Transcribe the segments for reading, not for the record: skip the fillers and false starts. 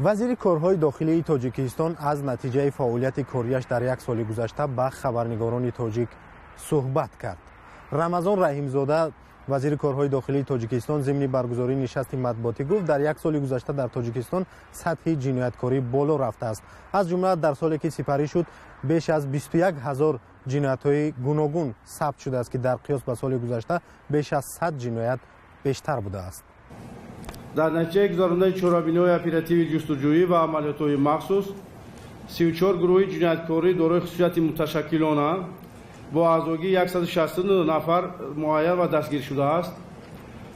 Вазири корҳои дохилии Тоҷикистон аз натиҷаи фаъолияти кориаш дар як соли гузашта ба хабарнигорони тоҷик суҳбат кард. Рамазон Раҳимзода, вазири корҳои дохилии Тоҷикистон, зимни баргузории нишасти матбуотӣ гуфт, дар як соли гузашта дар Тоҷикистон сатҳи ҷинояткорӣ боло рафтааст. Аз ҷумла дар соле ки сипарӣ шуд, беш аз 21 ҳазор ҷиноятҳои гуногун сабт шудааст, ки дар қиёс ба соли гузашта беш аз 100 ҷиноят бештар будааст. Дар натиҷаи гузарондани чорабиниҳои оперативии ҷустуҷӯӣ ва амалиётҳои махсус 34 гурӯҳи ҷинояткорӣ дорои хусусияти муташаккилона бо аъзогии 169 нафар муайян ва дастгир шудааст.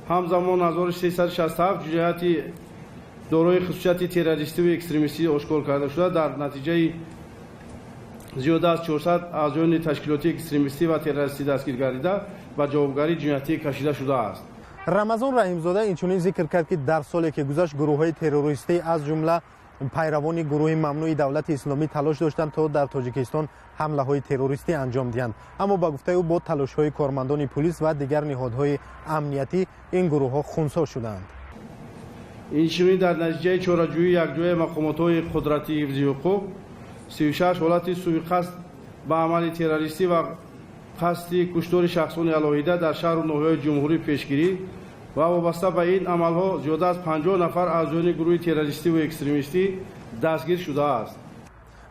Ҳамзамон 1367 ҷинояти дорои хусусияти террористиву экстремистӣ ошкор карда шуда, дар натиҷаи зиёда аз 400 аъзоёни ташкилоти экстремистӣ ва террористӣ дастгир гардида, ба ҷавобгарии ҷиноятӣ кашида шудааст. Рамазон Раҳимзода инчунин зикр кард, ки дар соле ки гузашт, гурӯҳҳои террористӣ, аз ҷумла пайравони гурӯҳи мамнӯи Давлати Исломӣ, талош доштанд, то дар Тоҷикистон ҳамлаҳои террористӣ анҷом диҳанд. Аммо, ба гуфтаи ӯ, бо талошҳои кормандони пулис ва дигар ниҳодҳои амниятӣ ин гурӯҳҳо хунсо шуданд. Инчунин дар натиҷаи чораҷӯии якҷояи мақомотҳои қудратии ҳифзи ҳуқуқ 36 ҳолати сӯиқасд ба амали террористӣ ва қасди куштори шахсони алоҳида дар шаҳру ноҳияҳои ҷумҳурӣ пешгирӣ ва вобаста ба ин амалҳо зиёда аз 50 нафар аъзоёни гурӯҳи террористиву экстремистӣ дастгир шудааст.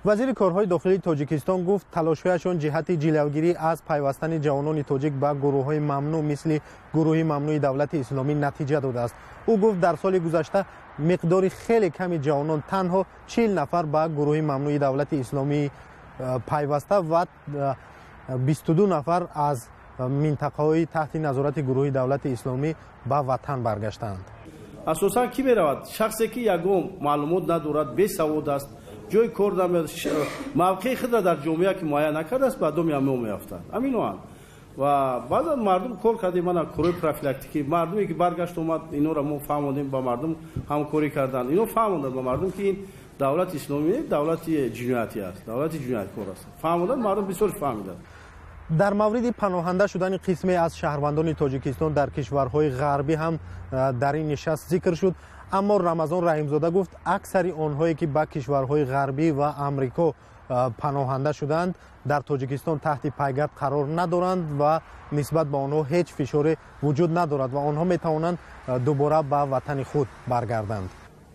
Вазири корҳои дохилии Тоҷикистон гуфт, талошҳояшон ҷиҳати ҷилавгирӣ аз пайвастани ҷавонони тоҷик ба гурӯҳҳои мамнӯъ, мисли гурӯҳи мамнӯи Давлати Исломӣ, натиҷа додааст. Ӯ гуфт, дар соли гузашта миқдори хеле ками ҷавонон, танҳо 40 нафар, ба гурӯҳи мамнӯи Давлати Исломӣ пайваста ва 22 нафар аз минтақаҳои таҳти назорати гурӯҳи Давлати Исломӣ ба ватан баргаштаанд. Асосан кӣ меравад? Шахсе ки ягон маълумот надорад, бесавод аст, ҷои кор намеёбад, мавқеи худро дар ҷомеа ки муайян накардааст, ба доми ҳамиҳо меафтад. Ҳаминоанд. Ва баъзан мардум кор кардем, мана корҳои профилактикӣ, мардуме ки баргашт омад, инҳоро мо фаҳмондем, ба мардум ҳамкорӣ карданд. Ино фаҳмонданд ба мардум, ки ин Давлати Исломӣ давлати ҷиноятӣ аст, давлати ҷинояткор аст. Фаҳмонданд, мардум бисёр фаҳмиданд. Дар мавриди паноҳанда шудани қисме аз шаҳрвандони Тоҷикистон дар кишварҳои ғарбӣ ҳам дар ин нишаст зикр шуд. Аммо Рамазон Раҳимзода гуфт, аксари онҳое ки ба кишварҳои ғарбӣ ва Амрико паноҳанда шуданд, дар Тоҷикистон таҳти пайгард қарор надоранд ва нисбат ба онҳо ҳеҷ фишоре вуҷуд надорад ва онҳо метавонанд дубора ба ватани худ баргарданд.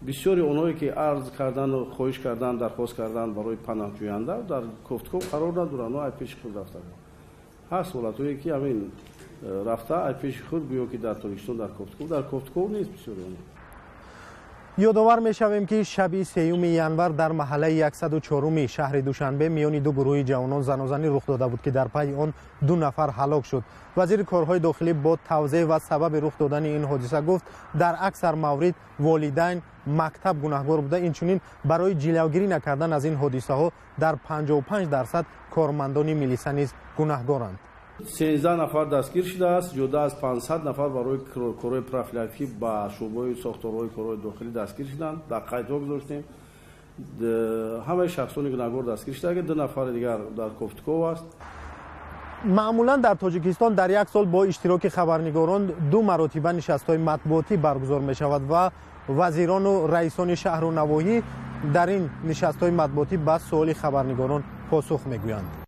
Бисёри онҳое ки арз кардану хоҳиш кардан, дархост кардан барои паноҳҷӯянда, дар кофтуков қарор надоранд, онҳо ай пеши худ рафтанд. Ҳаст ҳолатҳое ки ҳамин рафта ай пеши худ, гӯё ки дар Тоҷикистон дар кофтуков, дар кофтуков нест бисёри онҳо. Ёдовар мешавем, ки шаби 3 январ дар маҳаллаи 104-уми шаҳри Душанбе миёни ду гурӯҳи ҷавонон занозанӣ рух дода буд, ки дар пайи он ду нафар ҳалок шуд. Вазири корҳои дохилӣ бо тавзеҳ ва сабаби рух додани ин ҳодиса гуфт, дар аксар маврид волидайн, мактаб гунаҳгор буда, инчунин барои ҷилавгирӣ накардан аз ин ҳодисаҳо дар 55% кормандони милиса низ гунаҳгоранд. 13 нафар дастгир шудааст, зиёда аз 500 нафар барои корҳои профилактикӣ ба шӯъбаҳои сохторҳои корҳои дохилӣ дастгир шуданд, дар қайдҳо гузоштем. Ҳамаи шахсони гунаҳгор дастгир шуда, ду нафари дигар дар кофтуков аст. Маъмулан дар Тоҷикистон дар як сол бо иштироки хабарнигорон ду маротиба нишастҳои матбуотӣ баргузор мешавад ва вазирону раисони шаҳру навоҳӣ дар ин нишастҳои матбуотӣ ба суоли хабарнигорон посух мегӯянд.